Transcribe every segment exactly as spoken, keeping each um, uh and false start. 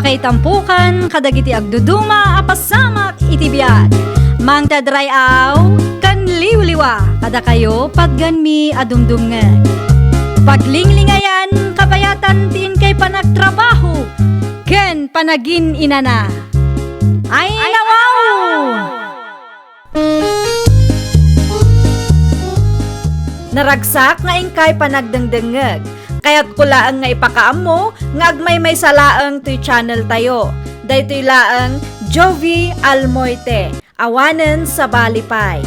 Ay tampukan kadagiti agduduma a pasamak iti biag. Mangted ray-aw ken liwliwa kadakayo patgenmi a dumdumngeg. Paglinglingayan, kabayatan ti inkay panagtrabaho ken panagin-inana. Ay, nawaw! Naragsak nga inkay panagdengdengngeg. Kayatko laeng nga ipakaammo nga agmaymaysa laeng toy channel tayo. Daytoy laeng Jovie Almoite, awanen sabali pay.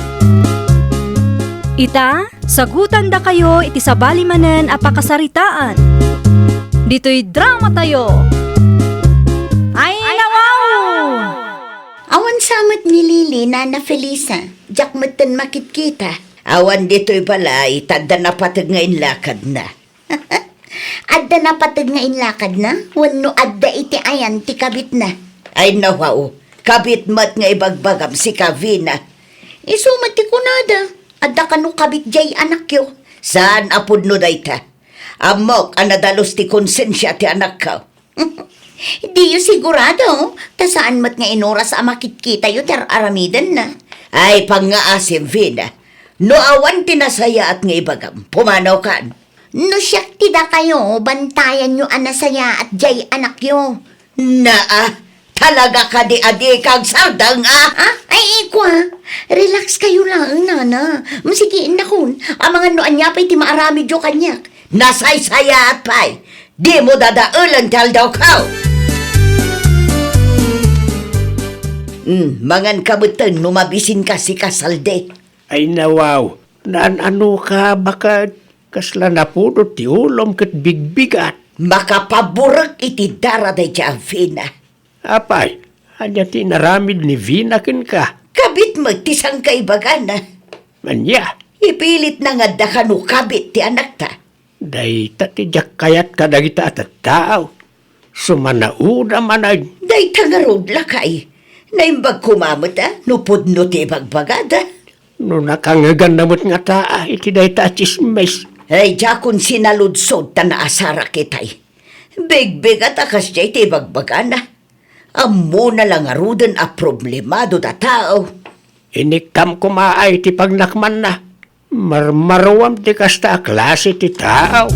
Ita, sagutandakayo iti sabali manen a pakasaritaan. Ditoy drama tayo. Ay, nawaw! Awan sa met ni Lily, Nana Felisa. Diak metten makitkita. Awan ditoy balay, ta adda napateg nga inlakadna. Adda napateg nga inlakadna? Wenno adda iti ayan ti kabitna? Ay, nawaw. Kabit met nga ibagbagam, sika, Vina. Isu met ti kunada, adda kano kabit diay anakyo? Saan a pudno dayta. Ammok a nadalus ti konsensia ti anakko. Diyo sigurado, ta saan met nga inuras a makitkitayo ti ar-aramidenna. Ay, pangngaasim, Vina. No awan ti nasayaat nga ibagam, pumanawkan. No siak ti dakayo, bantayanyo a nasayaat diay anakyo. Naa, talaga kadi a dika agsardeng, a? Ah, ay, ikwa. Relax kayo laeng, nana. Sige, innakon. Amangan no ania pay ti maaramidyo kaniak. Nasaysayaat pay. Dimo dadaelen ti aldawko. Hmm, manganka metten no mabisinka, sika, Saldi. Ay, nawaw. Naan-anoka, baket. Kasla napudot ti ulom ket bigbigat. Makapaburek iti dara dayta a Vina. Apay, ania ti inaramid ni Vina kenka? Kabit met ti sangkaibagana. Ania? Ipilitna nga adda kano kabit ti anakta. Dayta ti diak kayat kadagita a tattao. Sumanauda manen. Dayta ngarud, lakay. Naimbag koma met a no pudno ti ibagbagada. No nakangeganna met ngata iti dayta a tsismis. Ay, diakon sinaludsod ta naasarak itay. Bigbigat a kasdiay ti ibagbagana. Ammona la ngaruden a problemado da tao. Inikkam koma ay ti pagnakmanna. Marmaruam ti kasta a klase ti tao.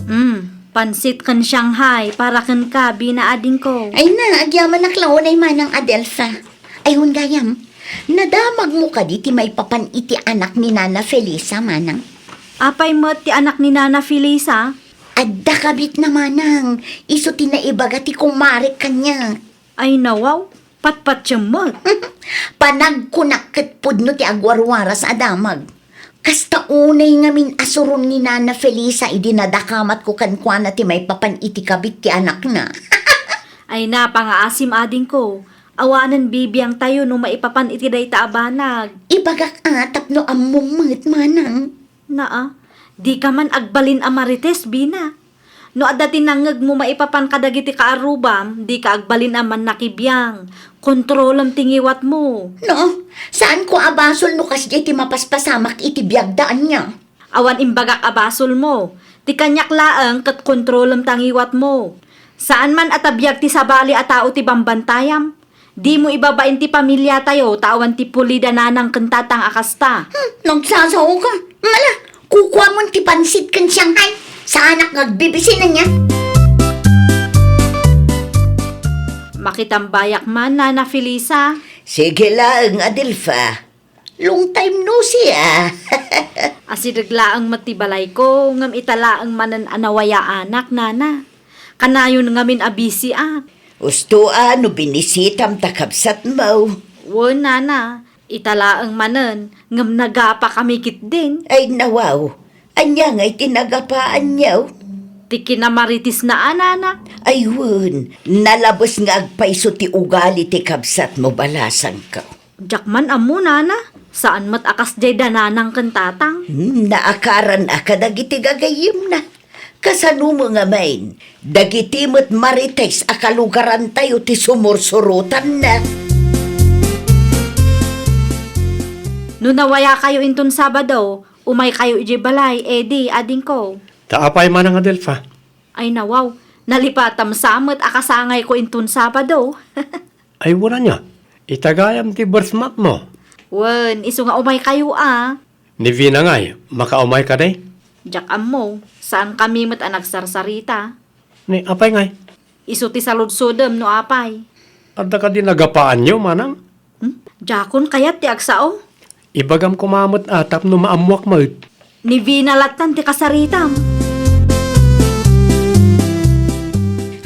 Mm, pansit ken Shanghai para kenka, Vina, adingko. Ay na, agyamanak la unay, Manang Adelfa. Ay, wen gayam, nadamagmo kadi ti maipapan iti anak ni Nana Felisa, Manang? Apay met ti anak ni Nana Felisa? Adda kabitna, Manang. Isu ti naibaga ti kumarek kaniak. Ay, nawaw, patpatiem met. Panagkunak ket pudno ti agwarwaras a damag. Kasta unay ngamin a suron ni Nana Felisa idi nadakamatko kenkuana ti maipapan iti kabit ti anakna. Ay, napangaasim, adingko. Awanen bibiangtayo no maipapan iti dayta a banag. Ibagak a tapno ammom met, Manang. Naa, dika man agbalin a marites, Vina. No adda ti nangngegmo maipapan kadagiti kaarrubam, dika agbalin a mannakibiang. Kontrolem ti ngiwatmo. No, saanko a basol no kasdiay ti mapaspasamak iti biagda, ania? Awan imbagak a basolmo. Ti kaniak laeng ket kontrolem ta ngiwatmo. Saan man a ta biag ti sabali a tao ti bambantayam. Dimo ibabain ti pamiliatayo ta awan ti pulida nanang ken tatang a kasta. Hmm, nagsasaoka. Mala, kukuamon ti pansit ken Shanghai. Saanak nga agbibisin ania. Makitambayak man, Nana Felisa. Sige laeng, Adelfa. Long time no see, ah. Asideg laeng met ti balayko, ngem ita laeng manen a nawayaanak, Nana. Kanayon ngamin a bisiak. Usto a no binisitam ta kabsatmo. Wen, Nana, ita laeng manen, ngem nagapakami ketdin. Ay, nawaw. Ania ngay ti nagapaanyo? Ti kinamaritisna a, Nana. Ay, wen, nalabes nga agpayso ti ugali ti kabsatmo, balasangko. Diak man ammo, Nana. Saan met a kasdiay da nanang ken tatang. Hmm, naakaran a kadagiti gagayyemna. Kasano met ngamin, dagiti met marites a kalugarantayo ti sumursurotanna. No nawayakayo inton Sabado, umaykayo idiay balay, Eddie, adingko. Ta apay, Manang Adelfa? Ay nawaw, nalipatam sa met a kasangayko inton Sabado. Ay, wen ania, ita gayam ti birthmonthmo? Wen, isu nga umaykayo a. Ni Vina ngay, makaumay kadi? Diak ammo, saan kami met a nagsarsarita. Ni apay ngay? Isu ti saludsodem no apay. Adda kadi nagapaanyo, manang? Hmm? Diakon kayat ti agsao? Ibagam koma met a tapno maammoak met. Ni Vina lattan ti kasaritam.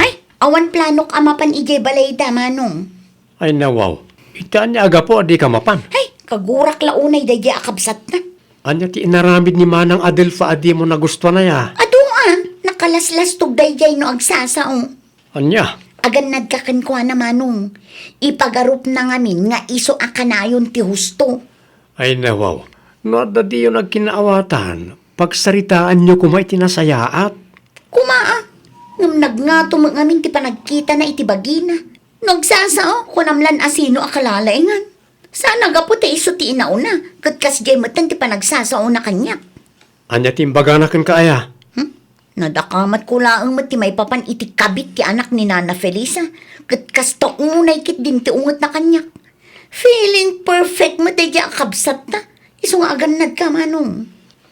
Ay, awan planok a mapan idiay balayda, Manong. Ay, nawaw. Ita ania a gapu a dika mapan? Ay, kagurak la unay daydiay a kabsatna. Ania ti inaramid ni Manang Adelfa a dimo nagustuan aya? Adu a, nakalaslastog daydiay no agsasao. Ania? Agannadka kenkuana, Manong. Ipagarupna ngamin nga isu a kanayon ti husto. Ay, nawaw. No adda diyon agkinaawatan, pagsaritaanyo koma iti nasayaat. Koma a, ngem nagngato met ngamin ti panagkitana iti bagina. No agsasao, kunam lan a sino a kalalaingan. Saan a gapu ta isu ti inauna, ket kasdiay metten ti panagsasaona kaniak. Ania ti imbagana kenka aya? Hmm? Nadakamatko laeng met ti maipapan iti kabit ti anak ni Nana Felisa, ket kasta unay ketdin ti ungetna kaniak. Feeling perfect met daydiay a kabsatta, isu nga agannadka, Manong.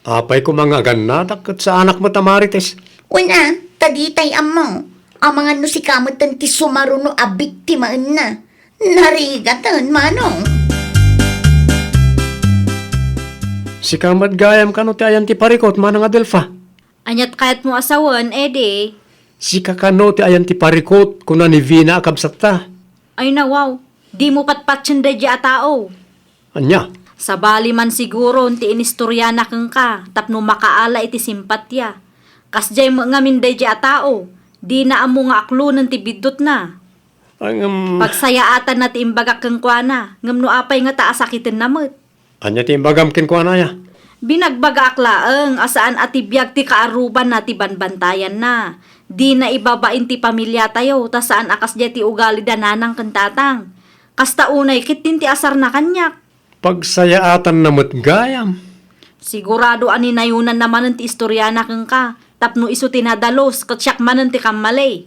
Apay koma nga agannadak ket saanak met a marites? Wen a, ta ditay ammo. Amangan no sika metten ti sumaruno a biktimaenna. Narigaten, Manong. Sika met gayam kano ti ayan ti parikut, Manang Adelfa? Aniat kayatmo a sawen, Eddie? Sika kano ti ayan ti parikut, kuna ni Vina a kabsatta. Ay nawaw, dimo patpatien daydiay a tao. Ania? Sabali man siguron ti inistoriana kenka tapno makaala iti simpatya. Kasdiay met ngamin daydiay a tao, dina ammo nga aklonen ti biddutna. Ay, ngem pagsayaatanna ti imbagak kenkuana, ngem no apay ngata a sakitenna met? Ania ti imbagam kenkuana aya? Binagbagaak laeng a saan a ti biag ti kaarubanna ti banbantayanna. Dina ibabain ti pamiliatayo ta saan a kasdiay ti ugalida nanang ken tatang. Kasta unay ketdin ti asarna kaniak. Pagsayaatanna met gayam. Sigurado a ninayonanna manen ti istoriana kenka tapno isu ti nadalus ket siak manen ti kammali.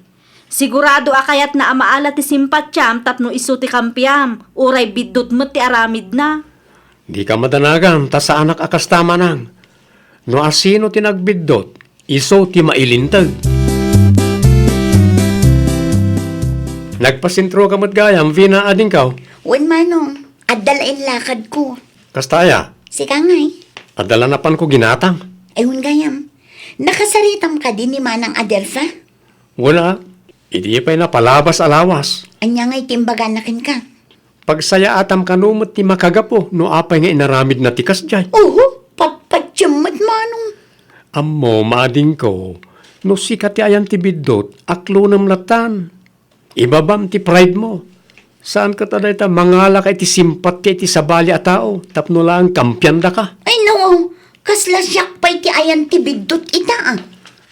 Sigurado a kayatna a maala ti simpatiam tapno isu ti kampiam, uray biddut met ti aramidna. Dika madanagan ta saanak a kasta, Manang. No asino ti nagbiddut, isu ti mailinteg. Nagpasentroka met gayam, Vina, adingkaw? Wen, Manong. Adda la inlakadko. Kasta aya? Sika ngay? Adda la napanko ginatang. Ay, wen gayam. Nakasaritam kadi ni Manang Adelfa? Wen a, idi pay napalabas a lawas. Ania ngay ti imbagana kenka? Pagsayaatam kano met ti makagapu no apay nga inaramidna ti kasdiay. Oho, patpatiem met, Manong. Ammo, maadingko, no sika ti ayan ti biddut, aklonem lattan. Ibabam ti pride mo. Saan ket a dayta mangalaka iti simpatya iti sabali a tao tapno laeng kampiandaka. Ay no, kasla siak pay ti ayan ti biddut ita, ah.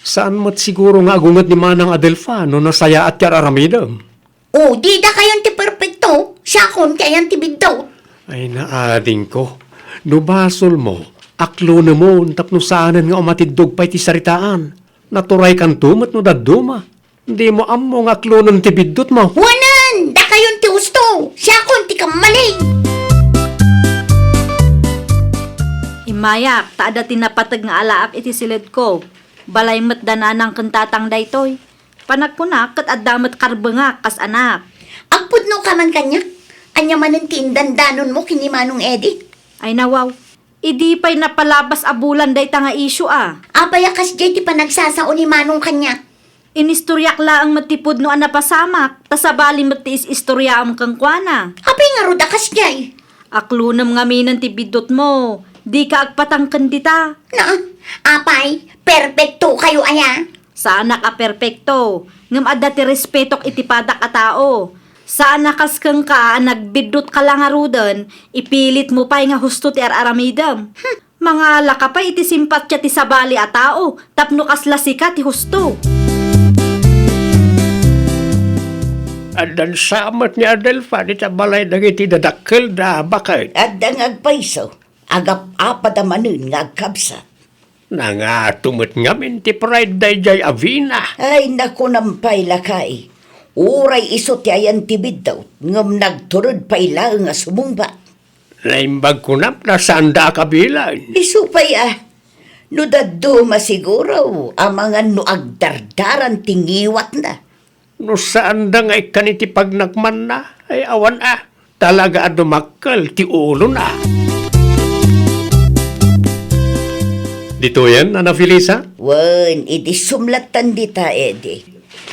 Saan met siguro nga agunged ni Manang Adelfa no nasayaat ti ar-aramidem? O, di dakayon ti perpekto, siakon ti ayan ti biddut. Ay, naadingko. No basolmo, aklonemon tapno saanen nga umatiddog pay ti saritaan. Naturaykanto met no dadduma. Dimo ammo nga aklonen ti biddutmo. Wanan! Dakayon ti husto! Siakon ti kammali! Immayak, ta adda ti napateg nga alaak iti siledko. Balay met da nanang ken tatang daytoy. Panagkunak ket adda met karbengak kas anak. Agpudnoka man kaniak? Ania manen ti indandanonmo ken ni Manong Eddie? Ay nawaw, idi pay napalabas a bulan dayta nga isyu a. Apay a kasdiay ti panagsasao ni Manong kaniak? Inistoriak laeng met ti pudno a napasamak, ta sabali met ti is-istoriaam kenkuana. Apay ngarud a kasdiay? Aklonem ngaminen ti biddutmo, dika agpatang ken dita. Na, apay, perpektokayo aya? Saanak a perpekto, ngem adda ti respetok iti padak a tao. Saan a kas kenka a nagbiddut ka la ngaruden, ipilitmo pay nga husto ti ar-aramidem. Hmm, mangalaka pay iti simpatya ti sabali a tao tapno kasla sika ti husto. Addan sa met ni Adelfa dita balay dagiti dadakkelda a baket. Adda nga agpayso, agap-apada manen nga agkabsat. Nangato met ngamin ti pride daydiay a Vina. Ay, nakunam pay, lakay. Uray isu ti ayan ti biddut, ngem nagtured pay laeng a sumungbat. Naimbag kunam ta saanda a kabilen. Isu pay a, no dadduma siguro, amangan no agdardaran ti ngiwatna. No saanda nga ikkan iti pagnakmanna, ay awan a, talaga a dumakkel ti ulona. Ditoyen, Nana Felisa? Wen, idi sumlattan dita, Eddie.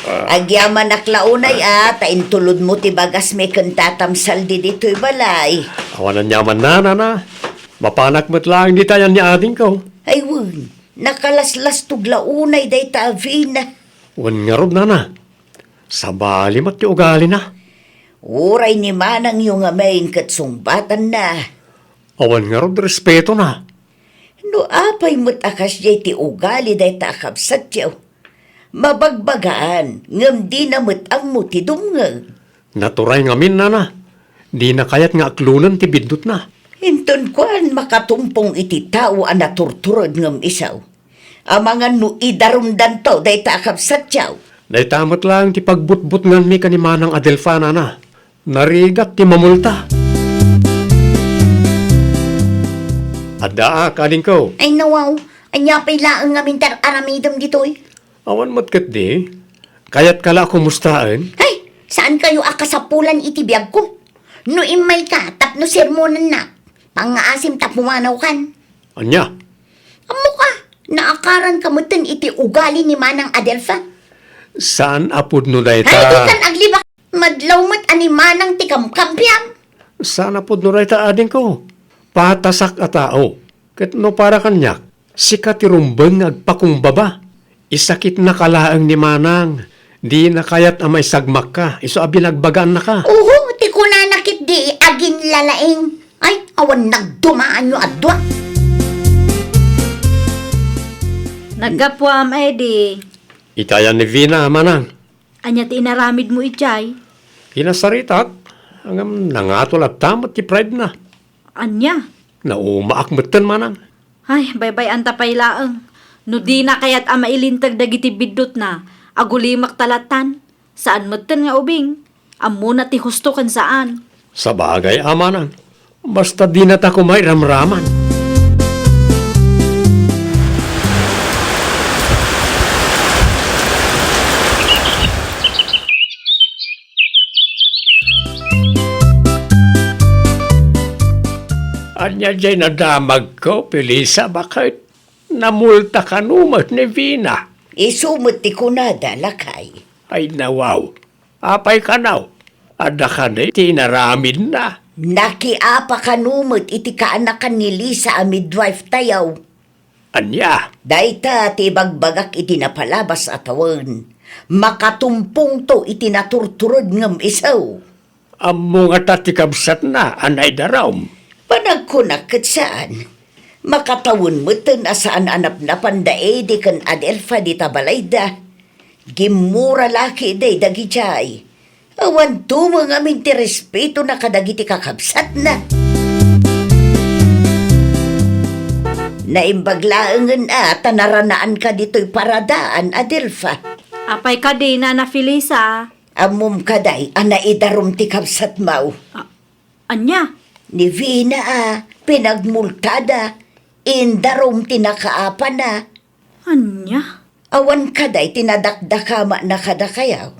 Ah. Agyamanak la unay a, ta intulodmo ti bagasmi ken tatam Saldi ditoy balay. Awan aniamanna, Nana. Mapanak met laeng dita yan ni adingko. Ay wen, nakalaslastog la unay dayta a Vina. Wen ngarud, Nana. Sabali met ti ugalina. Uray ni manangyo ngamin ket sungbatanna. Awan ngarud respetona. No apay met a kasdiay ti ugali dayta a kabsatyo, mabagbagaan ngem dina met ammo ti dumngeg. Naturay ngamin, Nana. Dina kayat nga aklonen ti biddutna. Inton kuan, makatumpong iti tao a naturtured ngem isu. Amangan no idarumdanto dayta a kabsatyo. Dayta met laeng ti pagbutbutnganmi ken ni Manang Adelfa, Nana. Narigat ti mamulta. Addaak, adingko. Ay, nawaw. Ania pay laeng ngamin ti ar-aramidem ditoy? Awan met ketdi. Kayatka la a kumustaen? Ay, saankayo a kasapulan iti biagko. No immayka tapno sermonennak, pangngaasim ta pumanawkan. Ania? Ammoka, naakaranka metten iti ugali ni Manang Adelfa. Saan a pudno dayta. Ay, dikan aglibak. Madlaw met a ni Manang ti kamkampiam. Saan a pudno dayta, adingko. Patasak a tao. Ket no para kaniak, sika ti rumbeng nga agpakumbaba. Isakitnaka laeng ni Manang. Dina kayat a maisagmakka, isu a binagbagaannaka. Uho, ti kunana ketdi, aginlalaing. Ay, awan nagdumaanyo a dua. Naggapuam, Eddie. Itayan ni Vina, Manang. Ania ti inaramidmo idiay? Kinasaritak, ngem nangato latta met ti pride na. Ania? Naumaak metten, Manang. Ay, baybay-anta pay laeng. No dina kayat a mailinteg dagiti biddutna, agulimakta lattan. Saan metten nga ubing. Ammona ti husto ken saan. Sabagay a, Manang. Basta dinata koma iramraman. Ania diay nadamagko, Felisa, baket? Namulta kano met ni Vina? Isu met ti kunada, lakay. Ay, nawaw. Apay kano? Adda kadi ti inaramidna? Nakiapa kano met iti kaanakan ni Lisa a midwife tayo? Ania? Dayta ti ibagbagak iti napalabas a tawen. Makatumpongto iti naturtured ngem isu. Ammo ngata ti kabsatna a naidarum? Panagkunak ket saan. Makatawen metten a saan a napnapan da Eddie ken Adelfa dita balayda. Gimmura la ketdi dagidiay. Awan tumeng amin ti respetona kadagiti kakabsatna. Naimbag laengen a ta naranaanka ditoy paradaan, Adelfa. Apay kadi, Nana Felisa? Ammom kadi a naidarum ti kabsatmo? A-, ania? Ni Vina a pinagmultada, indarum ti nakaapana. Ania? Awan kadi ti nadakdakama na kadakayo?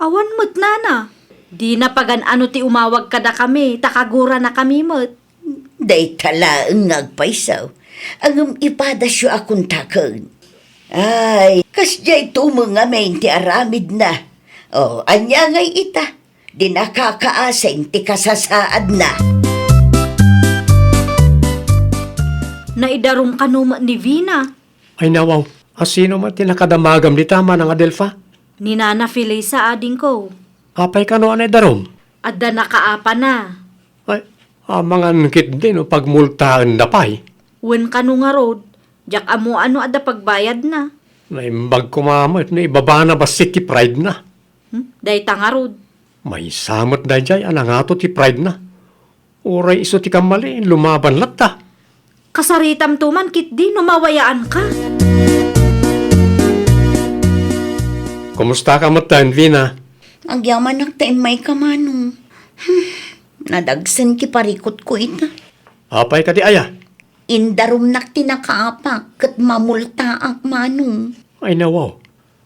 Awan met, Nana. Dina pagan-ano ti umawag kadakami, ta kaguranakami met. Dayta laeng nga agpayso, ngem ipadasyo a kontaken. Ay, kasdiay tumeng amin ti aramidna. O, ania ngay ita? Di nakakaasing ti kasasaadna. Naidarum kano met ni Vina? Ay, nawaw, a sino met ti nakadamagam dita, Manang Adelfa? Ni Nana Felisa, adingko. Apay kano a naidarum? Adda nakaapana. Ay, amangan ketdi no pagmultaenda pay. Wen kano ngarud, diak ammo no adda pagbayadna. Naimbag koma met no ibabana bassit ti pride na. Hmm? Dayta ngarud. Maysa met daydiay a nangato ti pride na. Uray isu ti kammali, lumaban latta. Kasaritamto man ketdi no mawayaanka. Kumustaka metten, Vina? Agyamanak ta immayka, Manong. Hmm, nadagsen ti parikutko ita. Apay kadi aya? Indarumnak ti nakaapak ket mamultaak, Manong. Ay, nawaw.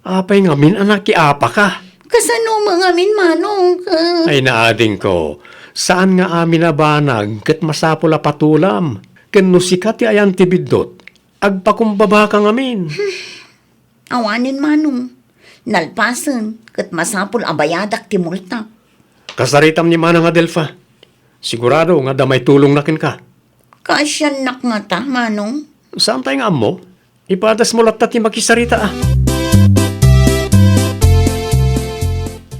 Apay ngamin a nakiapaka? Kasano met ngamin, Manong? Ka- Ay, naadingko, saan nga amin a banag ket masapul a patulam. Ken no sika ti ayan ti biddut, agpakumbabaka ngamin. Awanen, Manong. Nalpasen, ket masapul a bayadak ti multa. Kasaritam ni Manang Adelfa. Sigurado nga adda maitulongna kenka. Kaasiannak ngata, Manong? Saan pay nga ammo? Ipadasmo latta ti makisarita, a.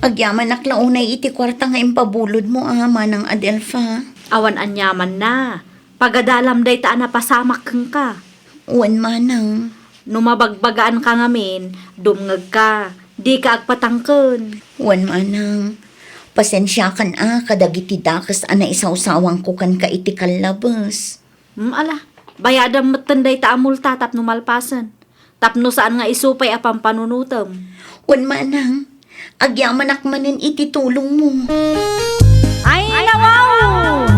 Agyamanak la unay iti kuarta nga impabulodmo, a, Manang Adelfa. Awan aniamanna. Pagadalam dayta a napasamak kenka. Wen, Manang. No mabagbagaanka ngamin, dumngegka. Dika agpatangken. Wen, Manang. Pasensiakan, a, kadagiti dakes a naisawsawangko kenka iti kallabes. Hmm, ala, bayadam metten dayta a multa tapno malpasen. Tapno saan nga isu pay a pampanunotem. Wen, Manang, agyamanak manen iti tulongmo. Ay, nawaw!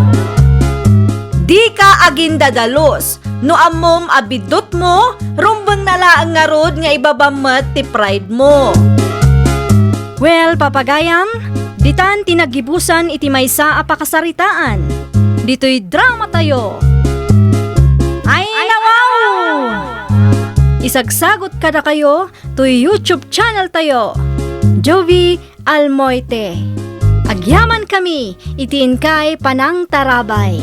Dika agindadalus. No ammom a biddutmo, rumbengna laeng ngarud nga ibabam met ti pride mo. Well, papagayam, ditan ti naggibusan iti maysa a pakasaritaan. Ditoy drama tayo. Ay, nawaw! Isagsagot kadakayo toy YouTube channel tayo, Jovie Almoite. Agyaman kami iti inkay panangtarabay.